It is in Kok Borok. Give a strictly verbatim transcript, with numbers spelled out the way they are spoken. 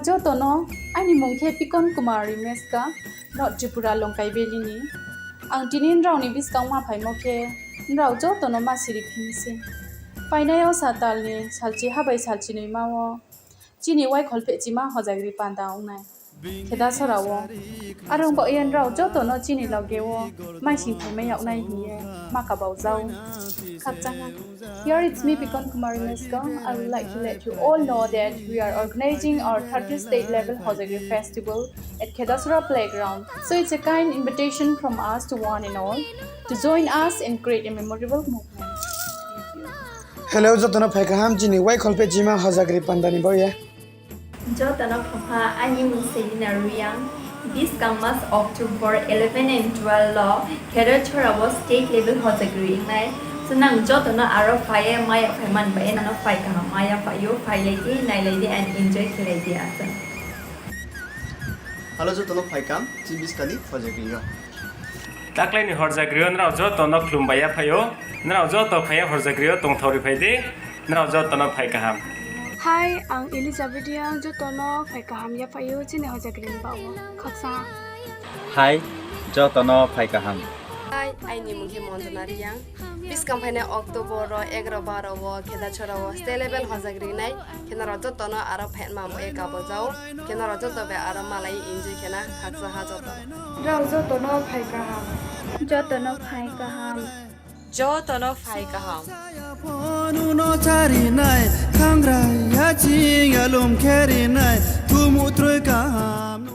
Jotono, ani mung khe Pikon Kumar Rimeska, North Tripura Longkai Valley ni. Ang tini nrao ni bwskang ma phaimo khe, nrao jotono ma siri phinsi. Painai o satal ni salchi ha bai salchi nwi ma o, chini Waikholphe chima Hojagri panda wngnai. Khedasora o. Arong bo yen rao jotono chini loge o maising phaimai yagnai hiye ma kabau jao. Khakchangha. Here it's me, Pikon Kumar Meska. I would like to let you all know that we are organizing our thirtieth state level Hojagri festival at Khedasora playground. So it's a kind invitation from us to one and all to join us and create a memorable moment. Hello, jotono phai kaham chini Waikholphe chima Hojagri panda ni boye. Jotono phapha, ani mung Selina Ruyang. Bwskang mas October eleven and twelve lo Khedasora o state level Hojagri wngnai. So nang jotono aro phaiye maya phai man bai nano phai kaham maya phaio, phai lai di, nai lai di and enjoy khlai di aswk. Hello jotono phai kaham, chini bwskangni Hojagri o. Taklaini Hojagri o nrao jotono khulum bai ya phaio, nrao joto phaiya Hojagri o tongthok ri phai di. Nrao jotono phai kaham. Hi, ang Elizabeth Riang, jotono phai kaham ya phaio chini Hojagri ni bao. Khaksa. Hi, jotono phai kaham. Hi, aini mung khe Montana Riang. Bwskang phainai October o egaro baro o Khedasora o state level Hojagri wngnai. Khe nrao jotono aro phaima mo e kabo jao. Khe nrao joto bai aro malai enjoy khena khaksa ha joto. Nrao jotono phai kaham. Jotono phai kaham. Jotono phai kaham. Phone no charinai, thangrai ya ching ya lum kherinai, thumu troi kaham.